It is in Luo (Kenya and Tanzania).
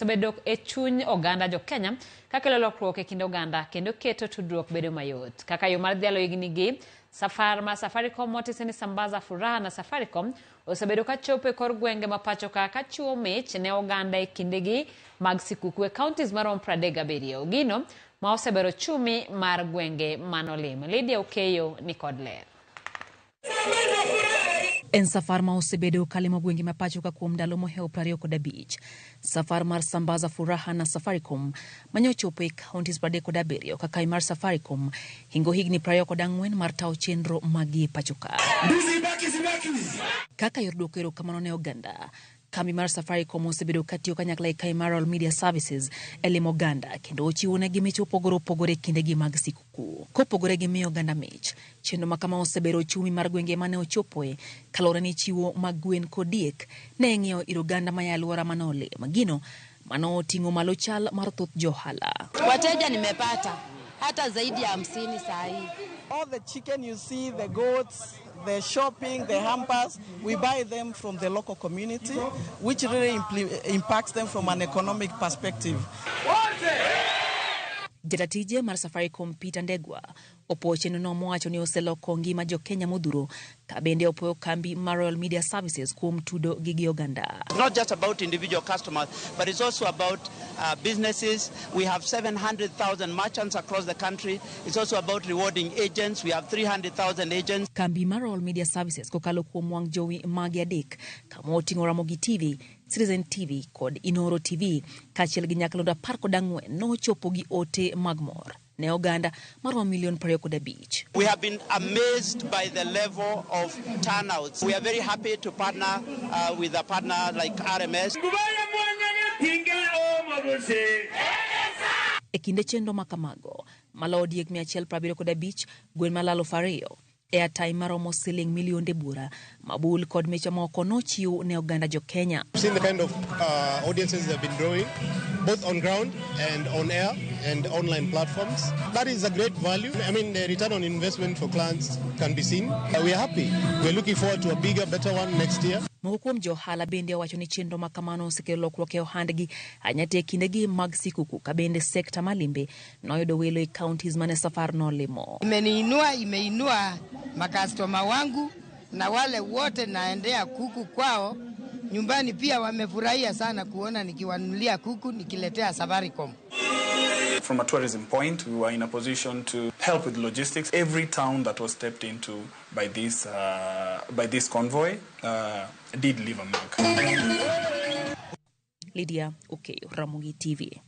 Osebedo e chuny oganda jo-Kenya kakelo lokruok e kind oganda kendo keto tudruok bedo mayot. Kaka yo mar dhialo higni gi, safar mar Safaricom motisi ni Sambaza Furaha na Safaricom osebedo ka chopo e kor gwenge ma pacho ka kachiwo mich ne oganda e kindegi mag sikuku e counties maromo 37. Gino ma osebero chumi mar gwenge manolim. Lydia Okeyo ni kod ler. En safar ma osebedo kalimo gwenge ma pacho ka kuom ndalo mohewo 25. Safar mar Sambaza Furaha na Safaricom manyochopo e counties 37 kaka mar Safaricom hingo higni 24 mar tawo chenro magi e pacho ka. Kaka yor duoko erokamano ne oganda, kambi mar Safaricom osebedo katiyo kanyakla e kambi mar Royal Media Services e limo oganda kendo ochiwo negi mich mopogore opogore e kindegi mag sikukuu. Kopogore gi miyo oganda mich, chenro ma kama osebero ochumi mar gwenge mane ochopoe kaluwore ni chiwo mag gwen kod diek ne ing'iewo ir oganda maya alwora mane olim. Gino mano oting'o malo chal mar thoth johala. Wateja nimepata hata zaidi ya 50 saa hii. All the chicken you see, the goats, the shopping, the hampers, we buy them from the local community, which really impacts them from an economic perspective. Jatatije mar Safaricom Peter Ndegwa opuoyo chenrono mowacho ni oseloko ngima jo-Kenya modhuro ka bende opuoyo kambi mar Royal Media Services kuom tudo gi gi oganda. It's not just about individual customers, but it's also about businesses. We have 700,000 merchants across the country. It's also about rewarding agents. We have 300,000 agents. Kambi mar Royal Media Services kokalo kuom wang' jowi mage adek kama oting'o Ramogi TV, Citizen TV kod Inoro TV kaachiel gi nyakalondo 14 nochopo gi ote mag mor ne oganda maromo milion 25. We have been amazed by the level of turnouts. We are very happy to partner with a partner like RMS. E kinde chenro ma kamago, maloyo diek 175, gwen malalo 20, airtime maromo siling milionde buora, mabul kod mich mamoko nochiw ne oganda jo Kenya. We've seen the kind of audiences they've been drawing, both on ground and on air and online platforms. That is a great value. I mean, the return on investment for clients can be seen. We are happy. We're looking forward to a bigger, better one next year. Moko kuom jo ohala bende owacho ni chenro ma kamano osekelo lokruok e ohandgi ahinya e kindegi mag sikuku ka bende sekta mar limbe noyudo welo e counties mane safar nolimo. Imeniinua, imeinua makastoma wangu na wale wote naendea kuku kwao nyumbani pia wamefurahia sana kuona nikiwanunulia kuku nikiletea Safaricom. From a tourism point, we were in a position to help with logistics. Every town that was stepped into by this convoy did leave a mark. Lydia Okeyo, Ramogi TV.